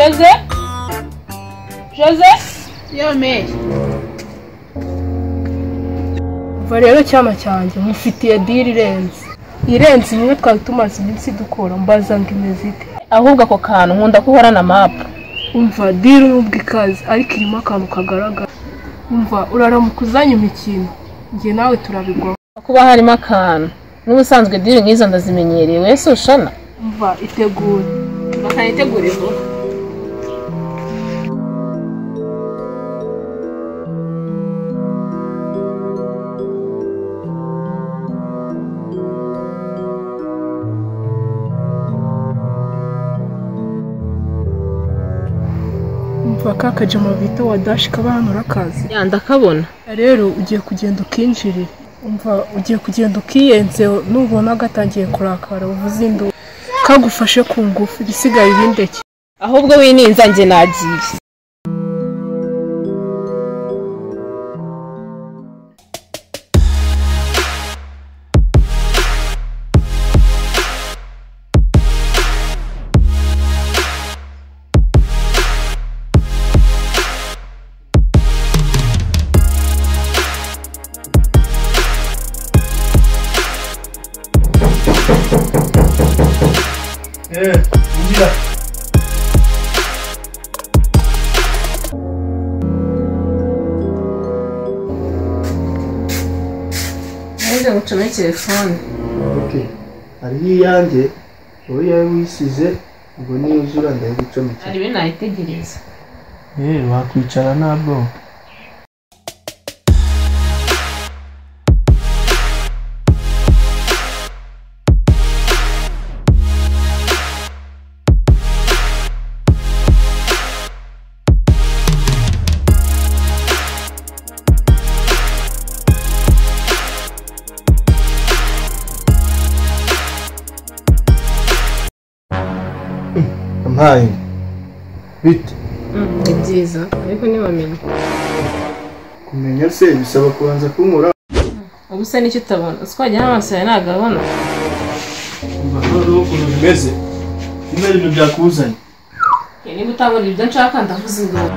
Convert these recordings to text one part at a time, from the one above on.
Jose? Jose? Yomeye. Umva rero cyana cyanjye mufitiye deal irenze. Irenze imwe twari tumaze iminsi dukora, mbaza ngo imeze ite. Ahubwo ako kantu nkunda ko uhorana map. Umva deal nubwo ikaze ariko irimo akantu kagaragara. Umva uraramuka uzanye imikino, njye nawe turabigwaho. Kuba harimo akantu. N'ubusanzwe deal nk'izo ndazimenyereye, wese ushana. Umva itegure. Bakanitegure vuba. Umva ka kajama bita wa Dash kaba hano urakazi. Ya ndakabona. Rero ugiye kugenda ukinjirira. Umva ugiye kugenda ukiyenze, nubona gatangiye kurakara uvuze induru. Kagufashe ku ngufu igisigaye ibindeke. Ahubwo wininza nge nagiye. Injira. Naje gucomeka telefone. Okay. Hariho iyanjye, wowe yawe wisize, ubwo niyuzura ndayigucomekera. Hari ibintu nayitegereza. Wakwicara ntabwo. Ampaye bite? Ni byiza ariko ntiwamenya. Kumenya se bisaba kubanza kunkora. Ubu se nicyo utabona, uswajya n'amaso yawe ntabwo abona. Umva noneho ukuntu bimeze, niba ari ibintu byakuzanye. Niba utabona ibyo nshaka ndavuze induru.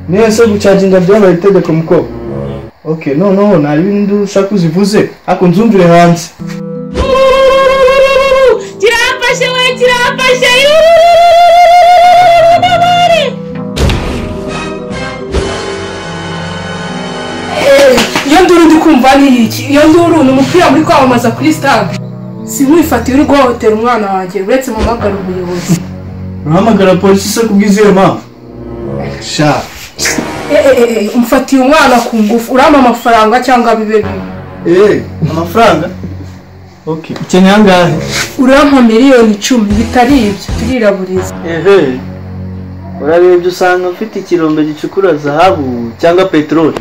Niyo se gucaginga byabaye itegeko mukobwa. Okay, noneho nta bindi ushaka uzivuze, ariko nzumvire hanze. Kiramfashe we, kiramfashe. Iyo nduru ndi kumva ni iki? Iyo nduru ni umupira muri kwamamaza kuri stade. Sinkwifatiye uri guhohotera umwana wanjye, uretse mpamagara ubuyobozi. Urahamagara polisi se kubw'izihe mpamvu? Sha. Umfatiye umwana ku ngufu, urampa amafaranga cyangwa bibe bibi. Amafaranga? Okay, ukeneye angahe? Urampa 10,000,000 bitari ibyo turiraburiza. Ehe. Urarebye usanga mfite ikirombe gicukura zahabu cyangwa peteroli.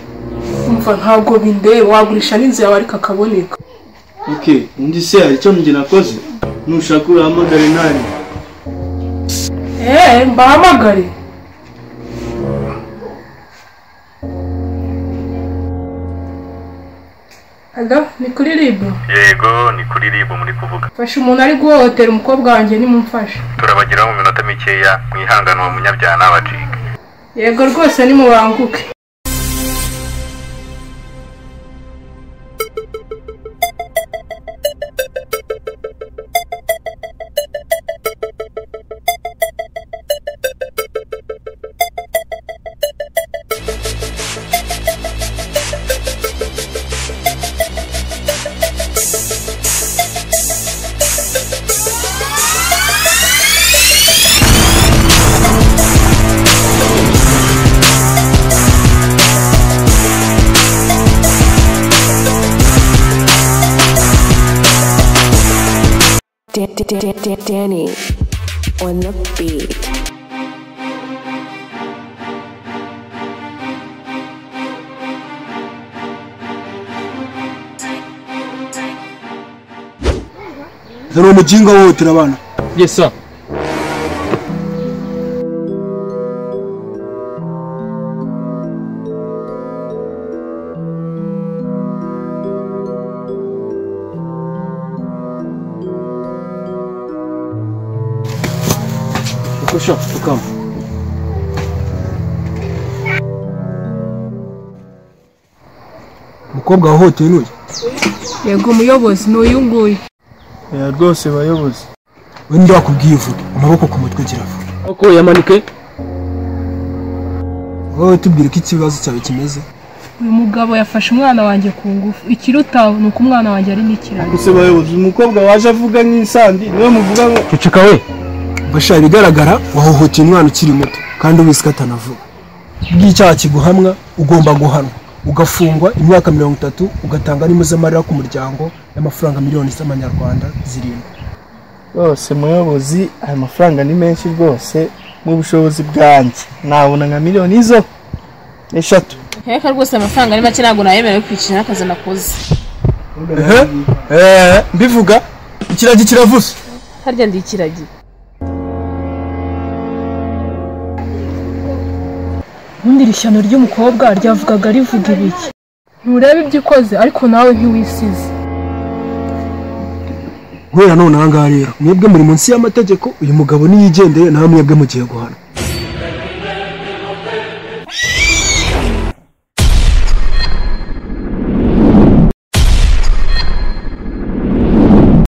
Umva ntabwo bindeba, wagurisha n'inzu yawe ariko akaboneka. Okay, undi se hari icyo njye nakoze? Nushaka urahamagare nani? Mbahamagare. Hello, ni kuri RIB? Yego, ni kuri RIB muri kuvuga. Fasha umuntu ari guhohotera umukobwa wanjye nimumfashe. Turabageraho mu minota mikeya, mwihangane uwo munyabyaha nabacike. Yego rwose nimubanguke. Danny on the beat. Zero mujinga wote abana. Yes sir. Kosha tukama. Umukobwa wahohoteye n'uyu? Yego muyobozi, n'uyu nguyu. Ya rwose bayobozi. We ninde wakubwiye uvuge? Amaboko ku mutwe gira vuba. Amaboko yamanike. Wowe tubwire ko ikibazo cyawe kimeze. Uyu mugabo yafashe umwana wanjye ku ngufu. Ikiruta ni uko umwana wanjye ari n'ikiragi. Gusa bayobozi, umukobwa waje avuga nk'insandi niwe muvuga ngo ceceka we. Basha ibigaragara wahohoteye umwana ukiri muto kandi ubizi ko atanavuga. Bw'icyaha kiguhamwa ugomba guhanwa ugafungwa imyaka 30 ugatanga n'impozamarira ku muryango y'amafaranga miliyoni z'amanyarwanda 7. Rwose muyobozi, aya mafaranga ni menshi rwose, mu bushobozi bwanjye nabona nka miliyoni izo 3. Heka rwose amafaranga ari make, ntabwo nayemerewe kwicira akazi nakoze. Mbivuga ikiragi kiravuze. Harya ndi ikiragi. Ubundi iri shyano ry'umukobwa ryavugaga rivuga ibiki? Nturebe ibyo ukoze ariko nawe ntiwisize. Guhera none aha ngaha rero mwebwe muri munsi y'amategeko, uyu mugabo niyigendeye nawe mwebwe mugiye guhanwa.